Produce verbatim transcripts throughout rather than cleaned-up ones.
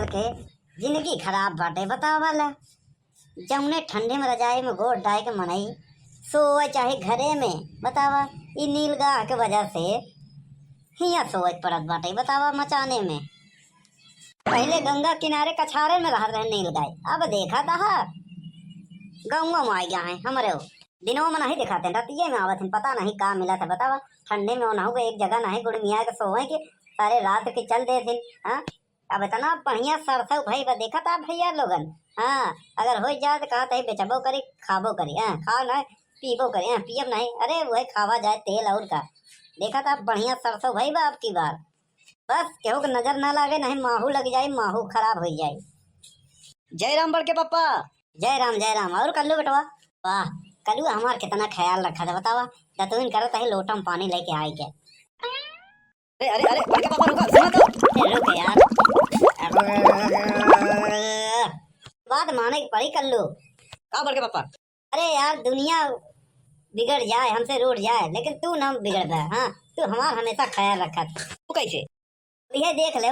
के जिंदगी खराब बाटे, बतावा ला। जौने ठंडी में रजाई में गोड़ डाइ के मनई सोवे चाहे घरे में, बतावा, ई नीलगाह के वजह से हियाँ सोवे के पड़त बाटे, बतावा, मचाने में। पहिले गंगा किनारे कछारे में रहत रहे नीलगाय, अब देखा तहा गौवा में आइ गया है हमरे। दिनों में नहीं दिखाते, रतिये में आवत हैं, पता नहीं का मिला था, बतावा। ठंडी में ओनहु के एक जगह नहीं गुड़मिया के सोवे के, सारे रात के चल देत हैं, हाँ? अब इतना बढ़िया सरसों भई बा, देखा था भैया लोगन, हाँ, अगर होइ जाए तो कहत है बेचबो करी, खाबो करी, हाँ, खाओ ना, पीबो करी, हाँ, पियब नहीं, अरे वही खावा जाए तेल और का। देखा था बढ़िया सरसों भई बा अब की बार। बस केहू के नजर ना लागे, नहीं माहू लग जाए, माहू खराब होइ जाए। जय राम बड़के पप्पा। जय राम, जय राम। और कल्लू बेटवा? वाह, कल्लू हमार कितना ख्याल रखा था, बतावा। दतुइन करत है लोटा में पानी लेके आए के। अरे, अरे, अरे, बड़के पापा, रुको, सुनो तो। ए, रुक यार। बात माने के पड़ी कल्लू। का बड़के पापा? अरे यार, दुनिया बिगड़ जाए, हमसे रूठ जाए, लेकिन तू ना बिगड़बे, हाँ, तू हमार हमेशा ख्याल रखत। तू कैसे? यह देख ले,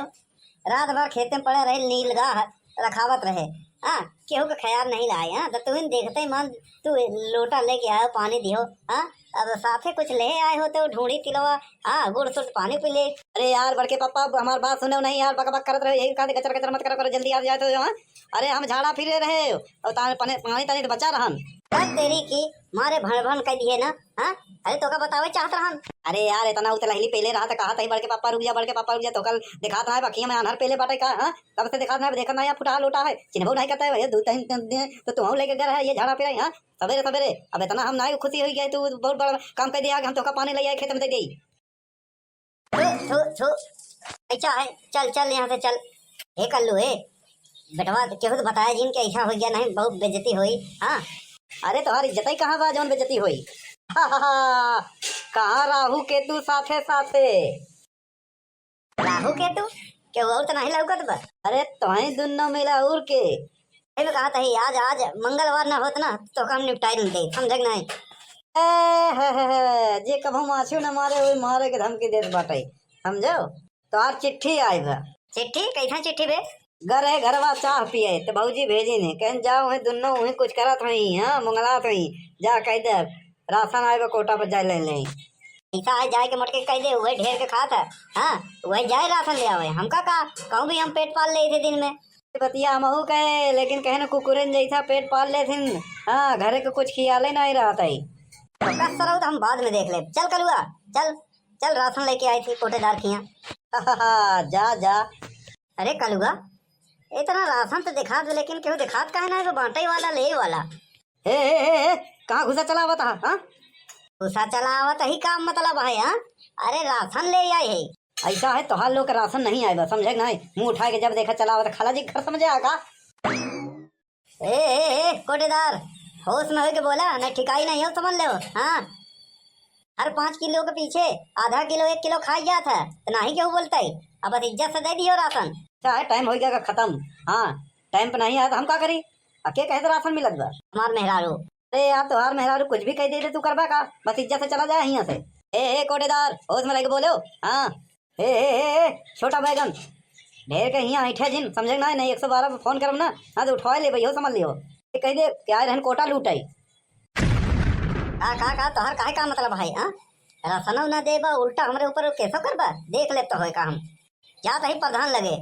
रात भर खेते में पड़े रहे, नीलगाह रखावत रहे, हाँ, केहू के ख्याल नहीं लाए, हाँ, तो तुहिन देखते ही मन तू लोटा लेके आयो, पानी दियो, हाँ, अब साथे कुछ ले आए हो तो ढूंढी तिलवा, हाँ, गुड़ सुट पानी पी ले। अरे यार, बड़के पापा, अब हमार बात सुनो नहीं यार, बक बक करत रहे, यही खातिर गचर गचर मत करा करो, जल्दी आ जाए तो, हाँ। अरे हम झाड़ा फिरे रहे, और ताने पने-, पानी तानी तो बचा रहन। कल तेरी की मारे भन भन कह दिए ना, हाँ? अरे तोका बतावे चाहत रहन। अरे यार, इतना उतलहली पहले रहा था, कहा था बड़के पापा रुक जा, बड़के पापा रुक जा, तो कल दिखात ना है, बखिया में आन्हर पहले बाटे का, हाँ? तब से दिखात ना है, देखत ना है, फुटहा लोटा है, चिन्हबो नहीं करता है भैया, दू तीन दिन तो तुम लेके घर है, ये झाड़ा फिरे, हाँ? सवेरे सवेरे, अब इतना हम ना खुशी हो गए, तू बहुत बड़ा काम कर दिया कि हम तोका पानी ले आए खेत में दे दे। थू, थू, थू। अच्छा है, चल, चल यहाँ से चल। हे कल्लू, हे। बेटवा, केहू तो बताया जिन के ऐसा हो गया, नहीं, बहुत बेइज्जती होई। हाँ। अरे, तोहार इज्जत ही कहाँ बा, जौन बेइज्जती होई? कहाँ राहु केतु साथे साथे? राहु केतु? केहू और तो नहीं लौकत बा? अरे, तोहई दुन्नो मिला और के? एमे कहा तही, आज, आज मंगलवार ना होत ना, तो काम निपटाई नहीं दे, समझे कि नहीं? ए, हे, हे, हे, जे कभू माछू न मारे, वही मारे के धमकी देत बाटे, समझो? तो आज चिट्ठी आई बा। चिट्ठी? कैसा चिट्ठी बे? गरे घरवा चाह पिए, तो भौजी भेजी ने, कहन जाओ, वही दुन्नो, वही कुछ करत रही, हाँ, मंगलात रही, जा कह दे, राशन आए बा, कोटा पर जाए ले ले। ऐसा है, जाए के मोटके कह दे, वही ढेर के खात है, हाँ, वही जाए राशन ले आवे, हमका का, कहूँ भी हम पेट पाल ले थे दिन में। बतिया हमहू कहे, लेकिन कहे न कुकुरन जैसा पेट पाल लेथिन। हाँ, घरे के कुछ खियाले नहीं रहत है। ओका सरऊ तो हम बाद में देख लेब। चल कलुआ, चल, चल राशन लेके आई थी कोटेदार खिया। जा, जा। अरे कलुआ, इतना राशन तो दिखात, लेकिन केहू दिखात काहे ना है, वो बांटे वाला, ले वाला। हे, हे, हे, हे, कहाँ घुसा चला आवत है, हाँ? घुसा चला आवत ही का मतलब है, हाँ? अरे राशन ले आए है। ऐसा है, तोहार लोग के राशन नहीं आए बा, समझे कि नहीं? मुंह उठाए के जब देखा चला आवत, खाला जी के घर समझे आ का? ए, ए, ए, कोटेदार, होश में होके बोला, नहीं ठिकाई नहीं हो, समझ ले हो, हाँ? हर पाँच किलो के पीछे आधा किलो, एक किलो खाई जात है, तो नहीं केहू बोलता है। अब बस इज्जत से दे दियो राशन। अच्छा है, टाइम हो गया का खत्म। हाँ, टाइम पे नहीं आया तो हम का करी? अब के कहे तो राशन मिलत बा? हमार मेहरारू। अरे यार, तोहार मेहरारू कुछ भी कह दे, दे तू करबा का? बस इज्जत से चला जाए यहाँ से। ए, ए, कोटेदार, होश में रह के बोलो। हाँ। ए, ए, ए, ए, छोटा बैगन, ढेर के हियाँ ऐठे जिन, समझे ना? नहीं, एक सौ बारह पे फोन करब ना, हाँ, तो उठवा ले भैया, समझ लियो। ये कह दे कि आए रहन कोटा लूटाई। का, का, का, तोहर काहे का मतलब है, हाँ? राशनो ना देबा, उल्टा हमरे ऊपर केसो करबा? देख ले तो होए का हम। जा तही प्रधान लगे।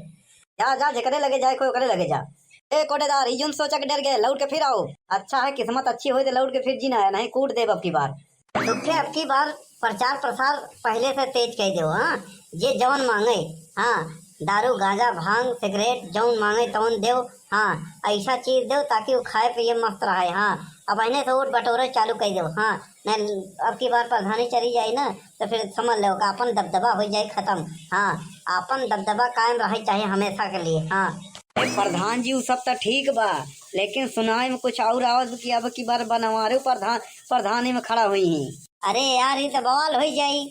जा, जा, जेकरे लगे जाए, कोई ओकरे लगे जा। ए कोटेदार, ई जुन सोचा के डर गए, लौट के फिर आओ। अच्छा है, किस्मत अच्छी होई तो लौट के फिर जीना है, नहीं कूट देब अब की बार। तुमके अब की बार प्रचार प्रसार पहले से तेज कह दो, हाँ? जे जौन मांगे, हाँ, दारू, गांजा, भांग, सिगरेट, जौन मांगे तौन देव, हाँ, ऐसा चीज देव ताकि वो खाए पिए मस्त रहे, हाँ। अब एने से वोट बटोरे चालू कह देव, हाँ, नहीं अब की बार प्रधानी चली जाई ना, तो फिर समझ लो कि अपन दबदबा हो जाए खत्म, हाँ, अपन दबदबा कायम रहे चाहे हमेशा के लिए, हाँ। ए, प्रधान जी, उ सब त ठीक बा, लेकिन सुनाई में कुछ और आवत कि अब की बार बनवारू प्रधान, प्रधानी में खड़ा हुई हैं। अरे यार, ई त बवाल हो जाई।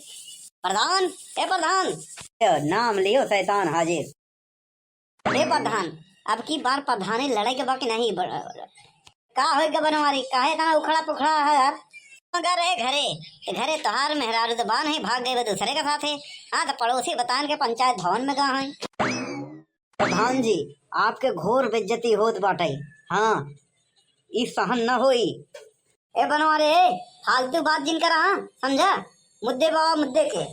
प्रधान, ए प्रधान। ए, नाम लियो शैतान हाजिर। ए प्रधान, अब की बार प्रधानी लड़े के बा कि नहीं? ब-, का होई के बनवारी? काहे इतना उखड़ा पुखड़ा है यार? मगर ए घरे, ए घरे तोहार मेहरारू तो बा नहीं, भाग गए बा दूसरे के साथे। हाँ, तो पड़ोसी बतान के पंचायत भवन में गा हैं। प्रधान जी, आपके घोर बेइज्जती होत बाटे। हाँ, ई सहन न होई। ए बनवारी, ए, फालतू बात जिन करा, हाँ, समझा? मुद्दे बाबा मुद्दे के।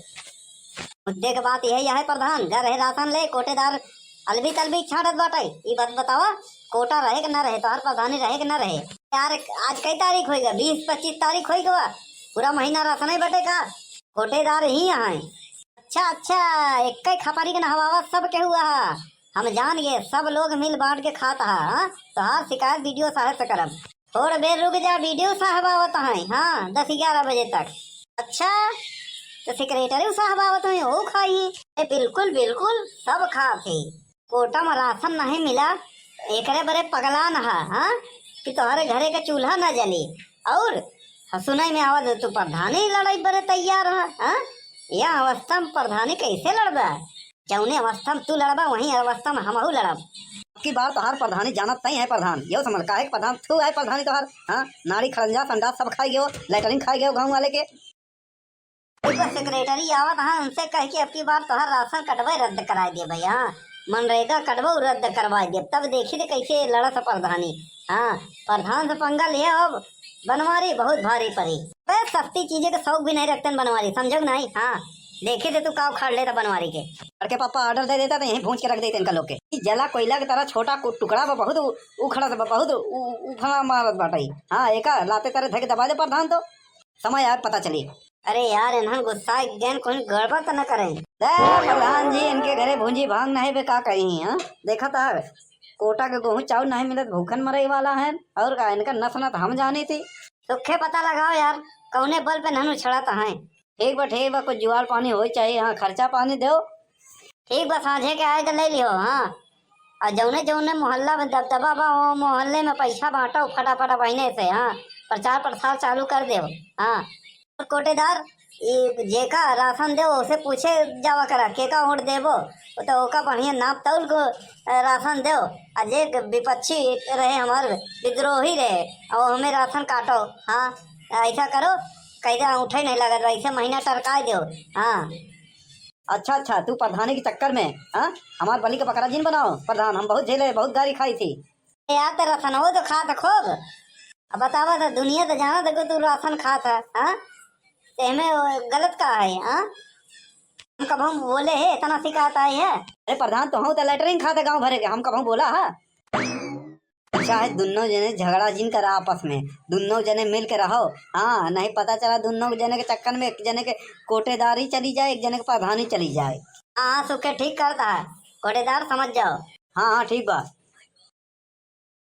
मुद्दे के बात यही है प्रधान, जा रहे राशन ले, कोटेदार अलबी तलबी छाटत बाटे। ई बात बतावा, कोटा रहे कि न रहे, तोहर प्रधानी रहे कि न रहे? यार, आज कई तारीख होई गा? बीस पच्चीस तारीख होई गा, पूरा महीना राशन ही बटे का? कोटेदार ही यहाँ है। अच्छा, अच्छा, एक ही खपरी के नहवावा सब केहू हा। हम जान गए, सब लोग मिल बांट के खात हा, हाँ? तोहार शिकायत बीडीओ साहब से करब। थोड़ देर रुक जा, बीडीओ साहब आवत हैं, हाँ, दस ग्यारह बजे तक। अच्छा, तो सेक्रेटरी साहब आवत हैं, वो खाई? ए, बिल्कुल, बिल्कुल, सब खात है। कोटा में राशन नहीं मिला, एकरे बरे पगलान हा, हाँ? कि तोहरे घरे का चूल्हा न जली। और सुनाई में आवत है, तू प्रधानी लड़ाई बरे तैयार हा, हाँ? यह अवस्था में प्रधानी कैसे लड़बा? जौने अवस्था में तू लड़बा, वही अवस्था में हमहू लड़ब। अब की बार तोहार प्रधानी जानत नहीं है प्रधान, यो समझ काहे के प्रधान तू है प्रधानी तोहार, हाँ? नाड़ी खड़ंजा संडास सब खाई गयो, लेटरिन खाई गयो गाँव वाले के। ऊपर सेक्रेटरी आवत हाँ, उनसे कह के अब की बार तोहार राशन कटबे रद्द कराए देबे, हाँ? मनरेगा कटबो रद्द करवाए देब, तब देखी तो कैसे लड़त है प्रधानी। हाँ, प्रधान से पंगा लिया अब बनवारी बहुत भारी पड़ी। बे सस्ती चीजें के शौक भी नहीं रखते हैं बनवारी, समझो कि नहीं? हाँ, देखी तो तू का उखाड़ लेता बनवारी के। अरे के पापा ऑर्डर दे देता तो यहीं भूंज के रख देते इनका लोग के। ई जला कोयला की तरह छोटा कु-, टुकड़ा बा, बहुत उ-, उखड़त बा, बहुत उ-, उफड़ा मारत बाटे। हाँ, एका लाते तारे धके दबा दे प्रधान तो समय आए पता चली। अरे यार, इन्हन गुस्सा गैन कोई गड़बड़ तो न करें। दे प्रधान जी, इनके घरे भूंजी भांग नहीं बे का कहीं, हाँ? देखा था, कोटा के गेहूं चाउर नहीं मिलत, भूखन मरे वाला है। और का, इनका नस नत हम जानी थी। सुखे पता लगाओ यार, कौने बल पे नहन उछड़त हैं। ठीक बा, ठीक बा, कुछ जुआड़ पानी होई चाहिए, हाँ, खर्चा पानी दो। ठीक बा, साँझे के आए तो ले लियो, हाँ। और जौने जौने मोहल्ला में दबदबा बा, वो मोहल्ले में पैसा बांटो फटाफट बहिने से, हाँ, प्रचार प्रसार चालू कर दो, हाँ। और कोटेदार, ई जेका राशन दो, उसे पूछे जावा करा, केका वोट देबो, वो तो ओका बढ़िया नाप तौल को, अ, राशन दो। आ जे विपक्षी रहे, हमार विद्रोही रहे, और हमें राशन काटो, हाँ, ऐसा करो, कैसे उठे नहीं लगत बा, ऐसे महीना टरकाए दो, हाँ। अच्छा, अच्छा, तू प्रधानी के चक्कर में, हाँ, हमार बलि के बकरा जिन बनाओ प्रधान, हम बहुत झेले, बहुत गारी खाई थी। यार, तो रसनवो तो खात खूब। अब बतावा तो, दुनिया तो जानत है कि तू राशन खात है, हाँ? तो एमे गलत का है, हाँ? हम कबहूँ बोले है, इतना शिकायत आई है? अरे प्रधान, तो हम तो लेटरिन खाते गाँव भरे के, हम कबहूँ बोला है? चाहे दुन्नो जने झगड़ा जिन करा आपस में, दुन्नो जने मिल के रहो। हाँ, नहीं पता चला दुन्नो जने के चक्कर में एक जने के कोटेदारी चली जाए, एक जने के प्रधानी चली जाए। हाँ, हाँ, सुखे ठीक करता है, कोटेदार समझ जाओ। हाँ, हाँ, ठीक बा।